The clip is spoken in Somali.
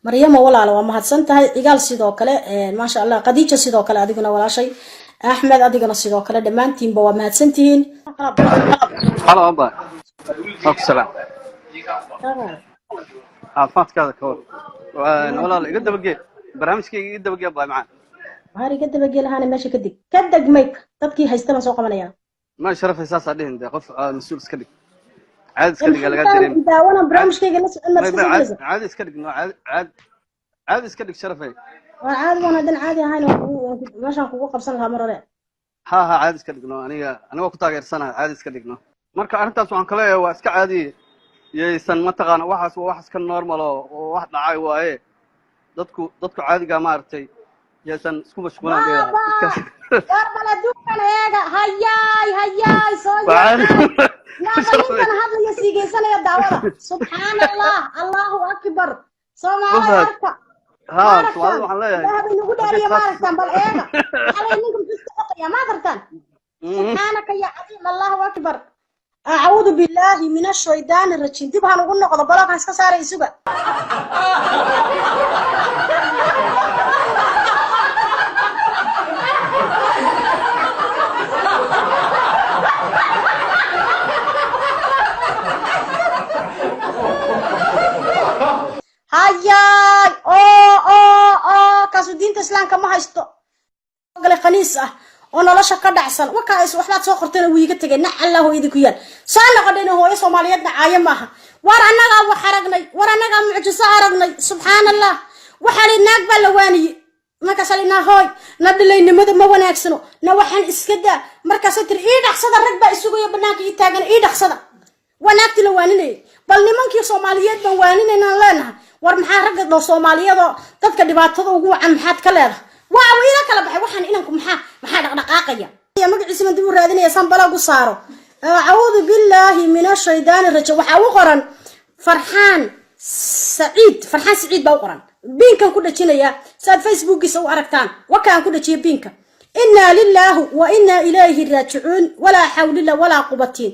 Maryamo walaala, waa mahadsan tahay. Cigaal sidoo kale, maasha Allah. Khadiija sidoo kale, adiguna walaashay. Axmed, adigana sidoo kale. Dhammaantiinba waa mahadsantihiin. Halo abba, waa ku salaam. Caafimaadkaada ka war? Walaal, iga dabagee barnaamijkayga, iga dabagee baa macaan. Waxaan iga dabagelahaana meesha ka deg, ka deg mayk. Dadkii haysta baan soo qabanaya. Ma sharafay, saasaa dhihin dee. Qof mas-uul iska dhig, caadi iska dhig, lagaa dareemi. Daawana barnaamijkayga la socon maad iska soo gelaysa. Caadi iska dhig, no, caadi, caadi, caadi iska dhig, sharafay. Waa caadi, waan haddan caadi ahayn meeshaan kugu qabsan lahaa mar hore. Ha ha, caadi iska dhigno. Aniga waa ku taageersanahay, caadi iska dhigno. Marka arrintaas waxaan ka leeyahay waa iska caadi, yaysan mataqaana. Waxaas waa wax iska normal oo wax dhacay waaye. Dadku caadiga maaragtay yaysan isku mashquulaan leeyahay. War bal adduunkan eega! Hayaay, hayaay, soo yaaba ninkan hadlaya, siigeysanaya daawada. Subxaan Allah, Allahu akbar! Soomaali arka. Ha, Soomaalida waxaan leeyahay Ilaahay nagu dhaariya, ma aragtaan? Bal eega, waxaa leeyahay ninka muxuu iska xoqaya? Ma aragtaan? Subxaanaka ya cadiim, Allahu akbar! Acuudu billaahi min ashaydaani rajiim. Dib han ugu noqdo, balookan iska saaray, isuga. Hayaay, oo kaasu diinta Islaamka ma haysto gale, khaniis ah oo nolosha ka dhacsan. Wakaa waxbaad soo qortayna wuu iiga tegay. Nac Allah idinku yaal. Soo noqodhayna hooyo Soomaaliyeedna caayo maaha. War annagaa wax aragnay, war annagaa mucjiso aragnay. Subxaan Allah! Waxaa li naag baa la waaniyey. Markaasaa li naa hooy na dhilaynimada ma wanaagsano, na waxaan iska daa. Markaasa tiri: "Ii dhaqsada, rag baa isugayo banaanka ii taagan, ii dhaqsada." Waa naagtii la waaninayay. Bal nimankii Soomaaliyeed baan waaninaynaan leenahay. War maxaa ragga dho Soomaaliyeedoo dadka dhibaatada ugu wacan maxaad ka leedahay? Waa ila kala baxay waxaan. Inanku maxaa dhaqdhaqaaqaya? Magaciisa baan dib u raadinaya saan balagu saaro. Acuudu billaahi min ashaydaani rajim. Waxaa u qoran Farxaan Saciid. Farxaan Saciid baa u qoran. Biinkan ku dhajinaya si aad Facebookiisa u aragtaan. Wakaan ku dhajiya biinka. Inaa lilaahi wa inaa ilayhi raajicuun. Walaa xawlila walaa qubatiin.